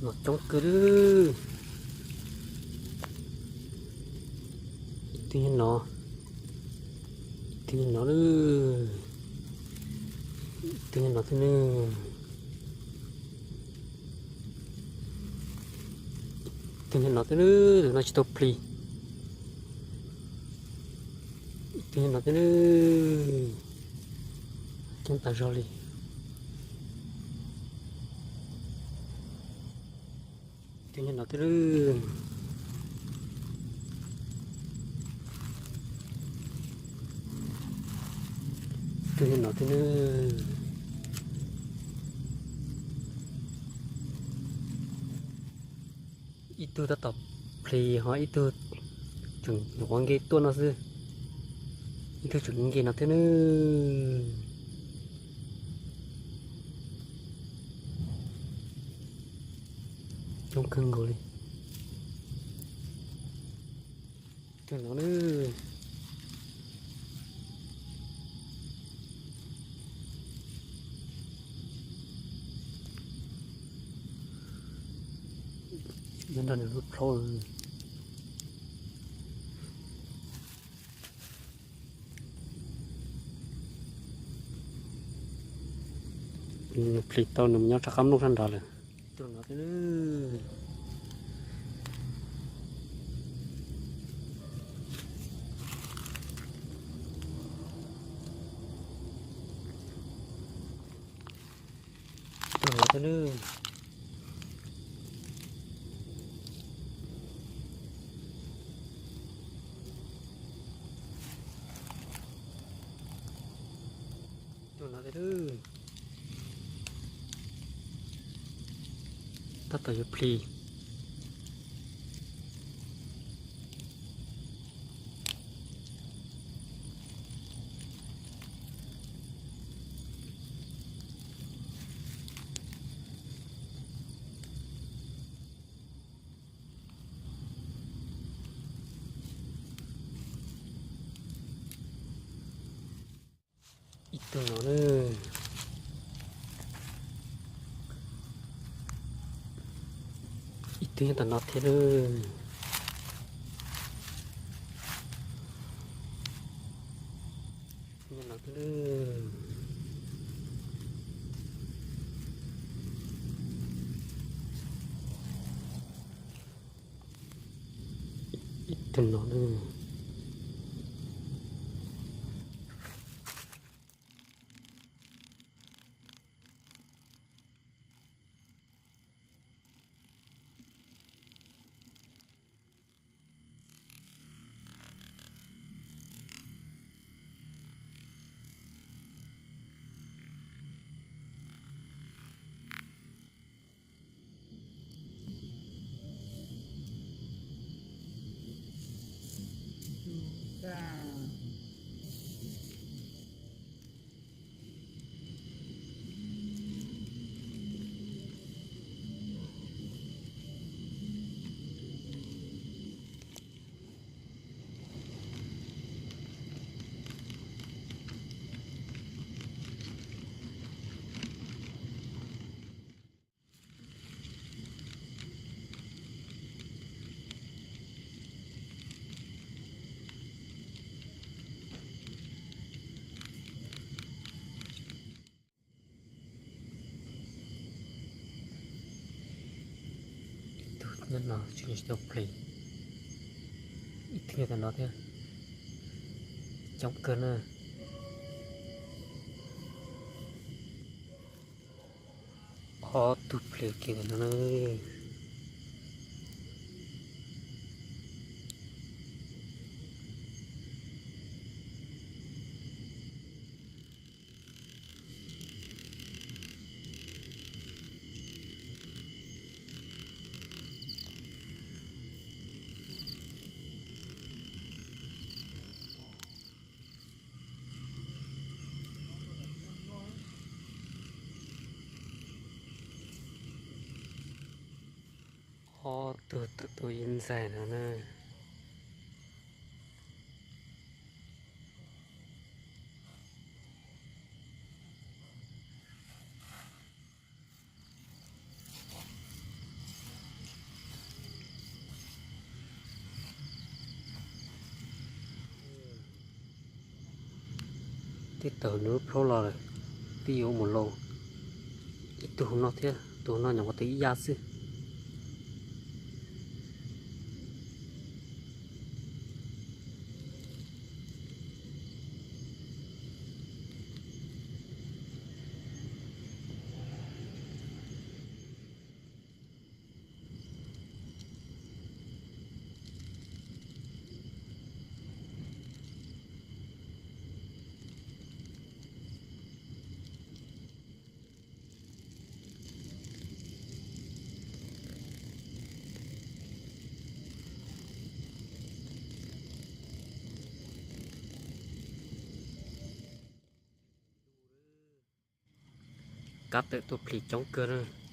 Nov coob kawg li. Ib tug nyob no, ib tug nyob no, ib tug nyob no thiab ne. Ib tug nyob no thiab ne, tus no tsis tau plis. Ib tug nyob no thiab ne, coob tas zog li. Ib tug nyob no thiab ne. Ib tug nyob no thiab ne. Ib tug tab tom plis ho ib tug tseem nyuam qhuav nce tuaj no xwb. Ib tug tseem nce no thiab ne. Coob kawg nkaus li. Tus no ne. Nyob nrog nws lub plhaub. Nws plis tau nws mus nyob rov qab nplooj sab nrad lawm. Tus no thiab. Tus no thiab. Tus no thiab. Tab tom yuav plis. Ib tug no na. Ib tug nyob tom no thiab na. Nyob no thiab na. Ib tug no na. Ib tug nyob no tsis tau plis, ib tug nyob tom no thiab, coob kawg na. Ob tug plis kiag ntawm no na. Ob tug tus tus ib ntxaig no na. Tawm nws lub plaub los lawm, twb yuav mus laus. Ib tug no thiab, tus no nyuam qhuav tawm ib yam xwb. Kab tawm tuaj plis coob kawg na.